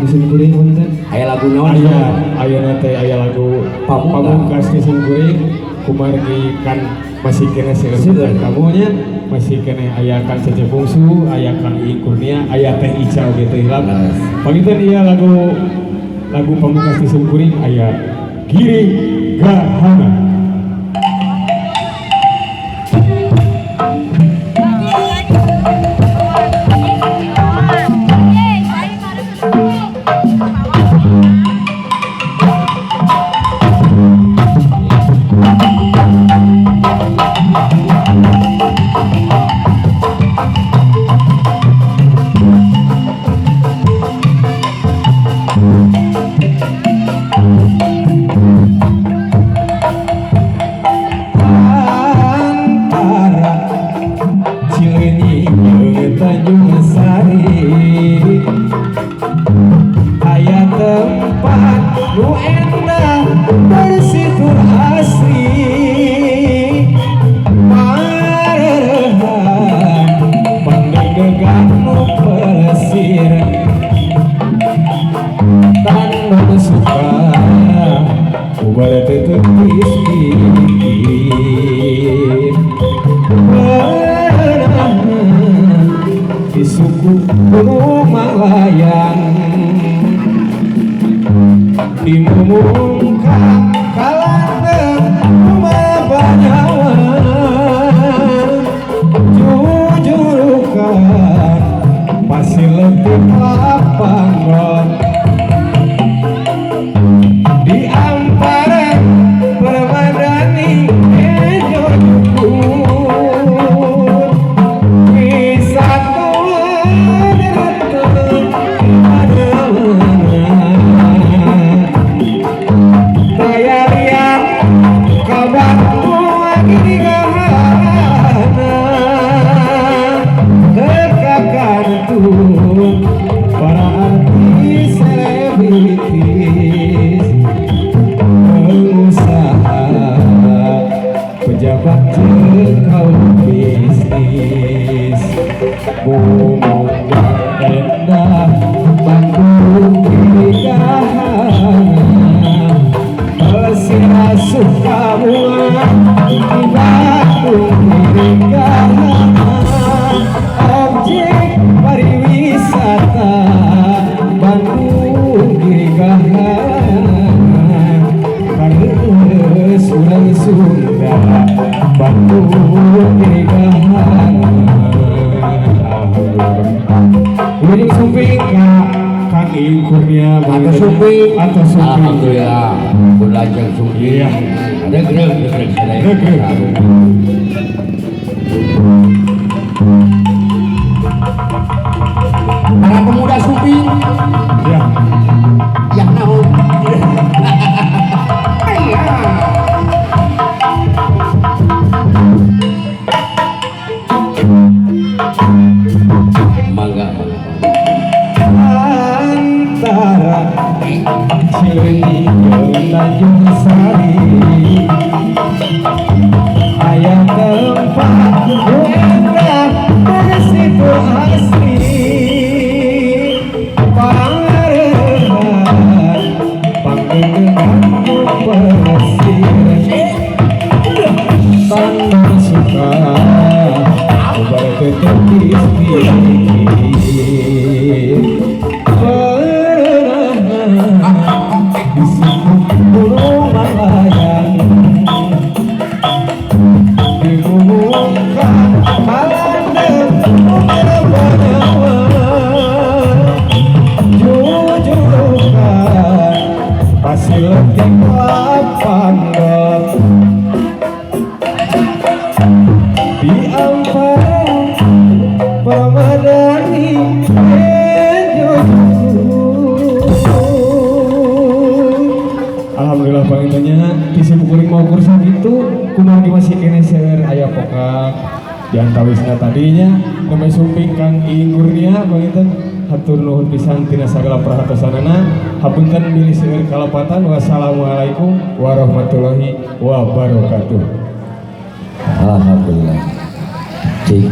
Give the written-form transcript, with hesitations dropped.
Sim kuring punten. Aya lagu naon? Aya ayeuna teh aya lagu Pamungkas. Pamungkas di sim kuring kumargi kan masih kena seueur Seueur. Tamunya masih kena aya Kang Cece Bungsu, aya Kang Iing Kurnia, aya Teh Ica oge teu hilap. Leres. Panginten ieu lagu lagu Pamungkas di sim kuring aya Giri Gahana. Antara Cileunyi jeung Tanjung Sari aya tempat nu endah bersih tur asri, parerehan pandegdegan nu pelesir, tandon suka ubar tetepis pikir. Pernah di suku Gunung Manglayang, di Mumungka Kalandeng Banyawan, jujurukan pasir letih lapanggon, di Amparan Permadani Ejo Jukur, wisatawan datang mana-mana. Daya liat ka Bandung Giri Gahana, teka kantun para artis selebritis, pengusaha, pejabat jeung kaum bisnis. Bumung endah Bandung Giri Gahana, pelesir Sukabumi di Bandung Giri Gahana, objek pariwisata Bandung Giri Gahana, kareus urang Sunda Bandung Giri Gahana. Alhamdulillah. Wilujeng sumping ka Kang Iing Kurnia. Atau sumping. Atau sumping. Alhamdulillah. Belajar sumping. Iya. Regreg regreg sadaya. Regreg. Para pemuda sumping. Ya. Ya naon. Iya. Mangga, mangga. Antara Cileunyi jeung Tanjung Sari aya tempat nu endah bersih tur asri, parerehan pangdegan nu pelesir, tandon suka ubar tetepis pikir. Pernah di suku Gunung Manglayang, di Mumungka Kalandeng Banyawan, jujurukan pasir letih lapanggon, di Amparan Permadani Ejo Jukur. Alhamdulillah pangintennya di simkuring mau kursa gitu kumargi masih kene seueur aya pokak di antawisna tadinya namanya sumping Kang Iing Kurnia. Panginten hatur nuhun pisan tina sagala perhatosanana, hapunten bilih seueur kalepatan. Wassalamualaikum warahmatullahi wabarakatuh. Alhamdulillah. Cik.